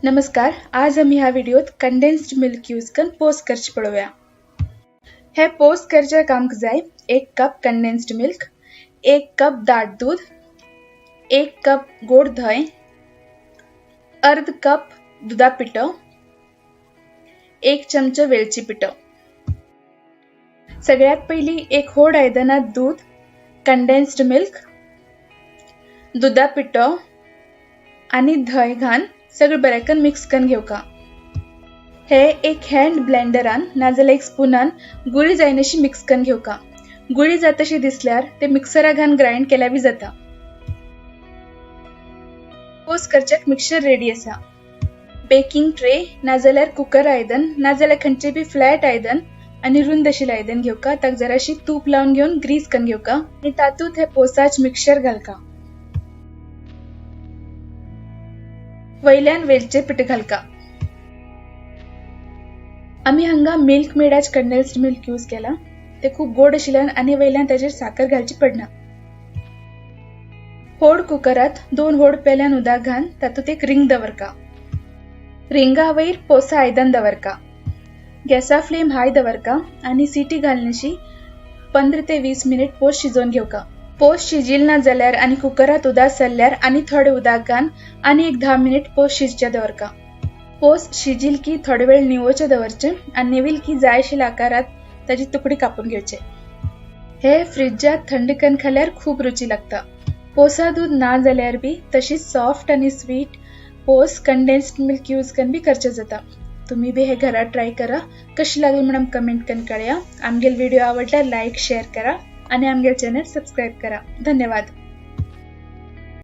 नमस्कार, आज आमी ह्या व्हिडिओत कंडेन्स्ड मिल्क यूज करून पोस करचे पळोवया। हे पोस करचे कामक जाय 1 कप कंडेन्स्ड मिल्क, 1 कप दाट दूध, 1 कप गोड धंय, अर्ध कप दुधा पिठो, 1 चमचो वेलची पिठो। सगळ्यात पहिली एक होड आयदनात दूध, कंडेन्स्ड मिल्क, दुधा पिठो आणि धंय घालून सगळं बरेकन मिक्स करून घेवका। हे एक हँड ब्लेंडरान नाजाल्यार एक स्पूनान गुळी जायनाशी मिक्स करून घेवका। गुळी जातशी दिसल्यार ते मिक्सरा घालून ग्राइंड केल्यार बी जाता। पोस करच्याक मिक्सचर रेडी आसा। बेकिंग ट्रे नाजाल्यार कुकर आयदन नाजाल्यार खंयचे बी फ्लॅट आयदन आनी रुंद आशिल्लें आयदन घेवका। ताका जराशी तूप लावन घेवन ग्रीस करून घेवका आनी तातूंत हे पोसाच मिक्सचर घालका। वयल्यान वेलचे पीठ घालका। आमी हांगा मिल्क मेडाच कंडेन्स्ड मिल्क यूज केला, ते खूब गोड आशिल्ल्यान आनी वयल्यान ताचेर साकर घालची पडना। होड कुकरात 2 होड पेल्यान उदक घालून तातूंत एक रिंग दवरका। रिंगा वयर पोसा आयदन दवरका। गॅसा फ्लेम हाय दवरका आनी सिटी घालनशी 15 ते 20 मिनिट पोस शिजोवन घेवका। पोस शिजिल ना जाल्यार आनी कुकरात उदक सरल्यार आनी थोडे उदक घालून आनी एक 10 मिनिट पोस शिजचे दवरका। पोस शिजिल की थोडे वेळ निवोचे दवरचे आनी निविल की जाय आशिल्ल्या आकारात ताची तुकडी कापून घेवचे। हे फ्रिजात थंड करून खाल्यार खूब रुची लागता। पोसा दूध ना जाल्यार बी तशीच सॉफ्ट आनी स्वीट पोस कंडेन्स्ड मिल्क यूज करून बी करचे जाता। तुम्ही बी हे घरात ट्राय करा। कशी लागली म्हणून कमेंट करून कळया। आमगेल व्हिडिओ आवडल्यार लाईक शेअर करा आणि आमगेल चॅनल सबस्क्राईब करा। धन्यवाद।